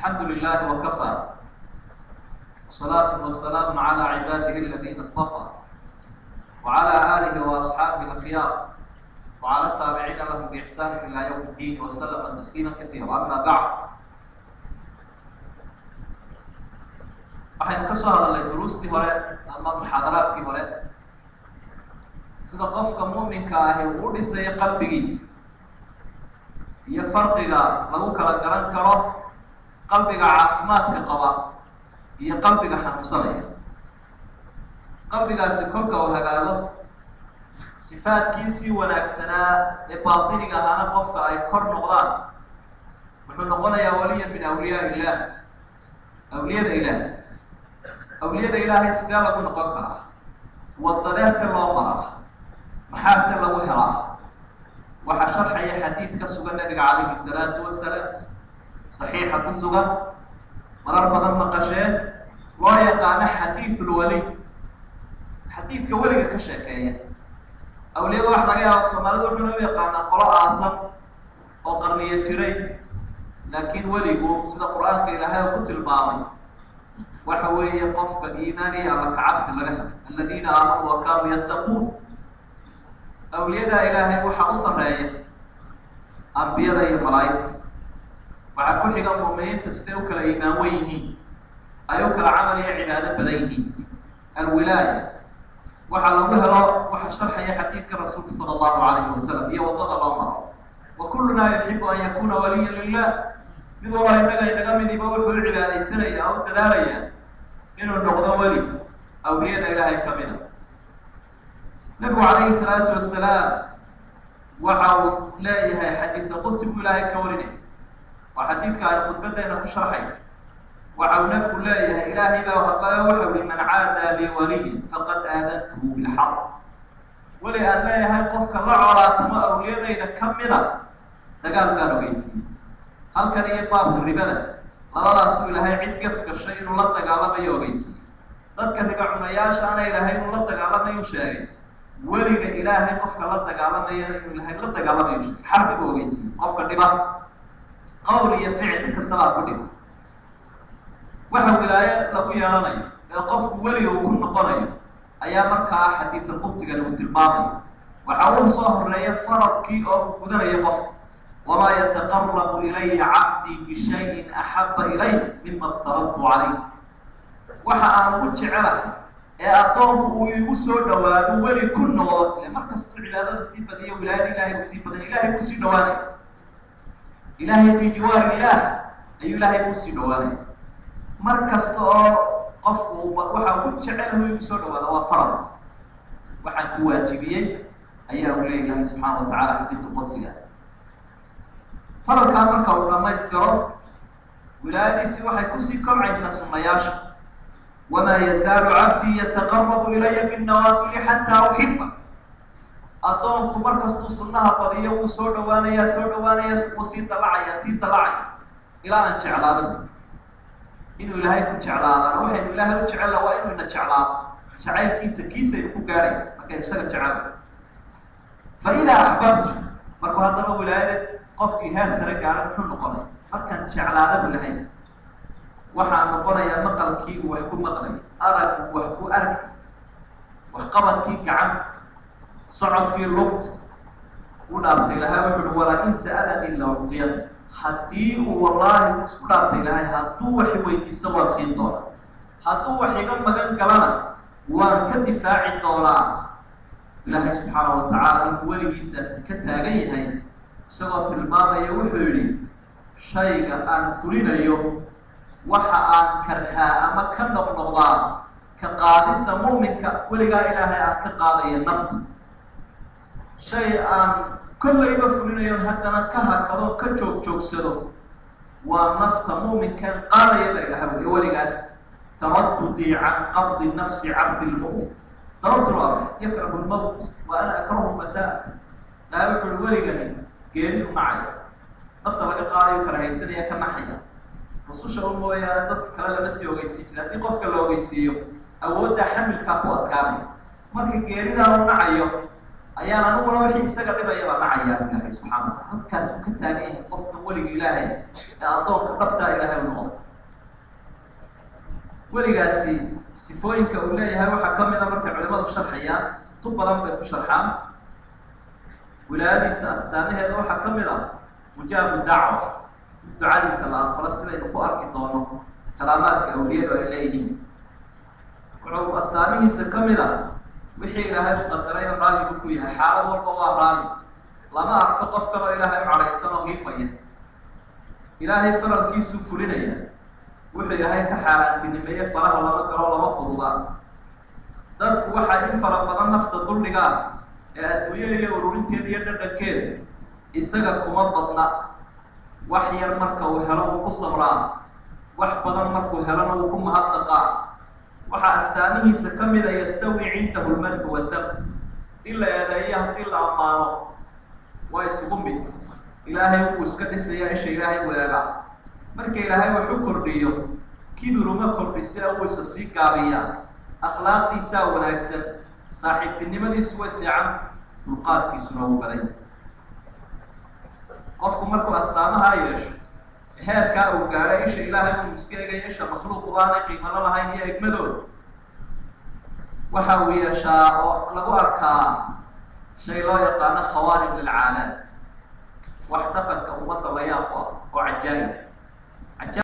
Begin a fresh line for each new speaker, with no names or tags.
الحمد لله وكفى، والصلاة والسلام على عباده الذين اصطفى، وعلى آله وأصحابه الأخيار، وعلى التابعين لهم بإحسان إلى يوم الدين وسلم تسليما كثيرا. أما بعد، waxaynu ka soo hadalnay duruustii hore ama muxaadaraadkii hore sida qofka mu'minka ahi uu u dhisayo qalbigiisa iyo farqiga lagu kala garan karo qalbiga caafimaadka qaba iyo qalbiga xanuunsanaya. Qalbigaasi kolka uu hagaago, sifaadkiisii wanaagsanaa ee baatiniga ahaana qofka ay kor noqdaan, wuxuu noqonayaa waliyan min awliyaa illaah, awliyada ilaah. Awliyada ilaahay sidee lagu noqon karaa? Wadadee se loo maraa? Maxaase lagu helaa? Waxaa sharxaya xadiid ka sugan nabiga calayhi salaatu wasalaam, saxiixa ku sugan, marar badan maqasheen, loo yaqaano xadiidulwaliy, xadiidka weliga ka sheekeeya. Awliyada waxa laga yaaba soomaalida wuxuuna u yaqaanaa qolo aasan oo qarniyo jiray, laakiin weligu sida qur-aanka ilaahay oo ku tilmaamay waxa weeye qofka iimaaniya alla kacabsi laga helay, aladiina aamanuu wa kaanuu yattaquun. Awliyada ilaahay waxaa u sarreeya ambiyada iyo malaa'igta, waxaa ku xiga mu'miniinta siday u kala iimaan wen yihiin ay u kala camal iyo cibaado badan yihiin. Alwilaaya waxaa lagu helo waxa sharxaya xadiidka rasuulka sala allahu calayhi wasalam iyo waddada loo maro. Wa kullunaa yuxibu an yakuuna waliyan lilah. Mid walba innaga inaga midiba wuxuu u cibaadaysanaya oo u dadaalayaa inuu noqdo weli awliyada ilaahay ka mid a. Nabigu calayhi salaatu wasalaam waxa uu leeyahay xadiidka qudsi buu ilaahay ka warinay, waa xadiidka ay khudbadeena ku sharxay. Waxa uu nabigu leeyahay, ilaahay baa hadlayo, waxau yihi: man caadaa lii waliyan faqad aadantuhu bilxaq. Weli aan leeyahay qofka la colaatamo awliyadayda ka mid a, dagaal baan ogeysiiyey. Halkan iyo baabka ribada labadaasuu ilaahay cid gaf gashay inuu la dagaalamayo ogeysiiyey. Dadka riba cunayaashaana ilaahay inuu la dagaalamayu sheegay. Weliga ilaahay qofka la dagaalamayana inuu ilaahay la dagaalamayu sheegay. Xarbi buu ogeysiiyey qofka dhiba, qowl iyo ficil mid kastaba ha ku dhibo. Waxa wilaayo lagu yeelanayo ee qofku weliga uu ku noqonayo ayaa markaa xadiidulqudsigani uu tilmaamayo. Waxa uu soo horeeya faradkii oo uu gudanayo qofka: wamaa yataqarabu ilaya cabdii bishayin axaba ilay mima iftaradtu calayh. Waxa aan ugu jecelahay ee addoonku uu igu soo dhawaado, weli ku noqdo, ile markastuu cibaadada sii badiyo wilaayada ilahay buu sii badan, ilahay buu sii dhawaanaya, ilaahay fii jiwaar illaah ayuu ilaahay kuu sii dhawaanaya. Mar kasta oo qofku waxa ugu jecelahu igu soo dhawaado waa farad waxaan ku waajibiyey, ayaa uu leeyahay subxaana wa tacala xadiidulqudsiga. Faralkaa marka uu dhammaystiro, wilaayadiisii waxay kusii kobcaysaa sunnayaasha. Wamaa yazaalu cabdii yataqarabu ilaya binnawaafili xataa uxiba. Addoonku markastuu sunnaha badiyo wuu soo dhawaanayaa, soo dhawaanaya, wuu sii dalacaya, sii dalacaya ilaa aan jeclaado. Inuu ilaahay ku jeclaadaana, waxaynu ilaahay u jecella waa inuu ina jeclaado. Jacaylkiisa kiisaynu ku gaadhay markaynu isaga jecella. Fa idaa axbabtu, markuu haddaba wilaayada qofkii heer sare gaaro, muxuu noqonaya? Markaan jeclaada bu lahay, waxaa noqonayaa maqalkii uu wax ku maqlay, arag uu wax ku arkay, waxqabadkii gacan, socodkii lugta. U dhaartay ilahay, wuxu uhi: walaa in sa'alanii la uctiyan. Haddii uu, wallaahi isku dhaartay ilahay, hadduu wax weydiisto waan siin doonaa, hadduu wax iga magan galana waan ka difaaci doonaa. Ilaahay subxaana wa tacaala inuu weligiisaasi ka taagan yahay isagoo tilmaamaya, wuxuu yidhi: shayga aan fulinayo waxa aan karhaa ama ka noqnoqdaa ka qaadidda mu'minka weligaa ilaahay aan ka qaadaya nafta. Shay aan kollayba fulinayo haddana ka hakado, ka joog joogsado, waa nafta mu'minkan qaadaya ba ilahay wey weligaas, taradudii can qabdi nafsi cabdi lmu'min. Sababtuna waa maxay? Yakrahu lmowt wa ana akrahu masaa. Ilahay wuxu uhi weligani geeri u nacaya, nafta laga qaadayo karahaysanaya, ka naxaya. Rususha u mooyaane dadka kale lama sii ogeysiin jira. Haddii qofka la ogeysiiyo, awoodda xamilkaa ku adkaanaya. Marka geeridaa u nacayo Ayaan aniguna wixii isaga dhibayaba dhacayaa Ilaahay subxana wa tacala. Halkaasuu ka taagan yahay qofkan weliga Ilaahay ee addoonka dhabtaa Ilaahay u noqday. Weligaasi sifooyinka uu leeyahay waxaa ka mid a, markay culimadu sharxayaan, tu badan bay ku sharxaan wilaayadiisa astaamaheeda, waxaa ka mid a mujaabu dacwa, ducadiisa la aqbalo, sidaynu ku arki doono karaamaadka awliyadu ay leeyihiin. Wuxuu astaamihiisa ka mid a wixii Ilaahay u qadarayba raalligu ku yahay, xaalad walba waa raalli. Lama arko qof kaloo Ilaahay u cadhaysan oo hiifaya. Ilaahay faralkiisuu fulinaya, wuxuu Ilaahay ka xaaraantinimeeye faraha lama galo, lama fududa. Dadku waxaa in fara badan nafta duldhigaa ee adduunyo iyo ururinteeda iyo dhadhankeeda, isaga kuma badna. Wax yar marka uu helo wuu ku sabraa, wax badan markuu helona wuu ku mahadnaqaa. Waxaa astaamihiisa ka mida yastawi cindahu lmadxu waddam, haddii la eedeeyo, haddii la ammaano, waa isugu mid. Ilaahay wuu iska dhisayaa, isha Ilaahay buu eegaa. Marka Ilaahay wax u kordhiyo, kibiruma kordhise, wuu isa sii gaabiyaa. Akhlaaqdiisaa wanaagsan, saaxiibtinimadiisu way fiicanta, dulqaadkiisuna wuu baday. Qofku markuu astaamahaa yeesho, heerkaa uu gaadhay, isha Ilaahay uu iska egaya, isha makhluuqu aanay qiimalo lahayn iyo egmadooda, waxa uu yeeshaa oo lagu arkaa shay loo yaqaano khawaarim lilcaadaat, wax dhaqanka ummadda la yaab ku ah oo cajaa'ib.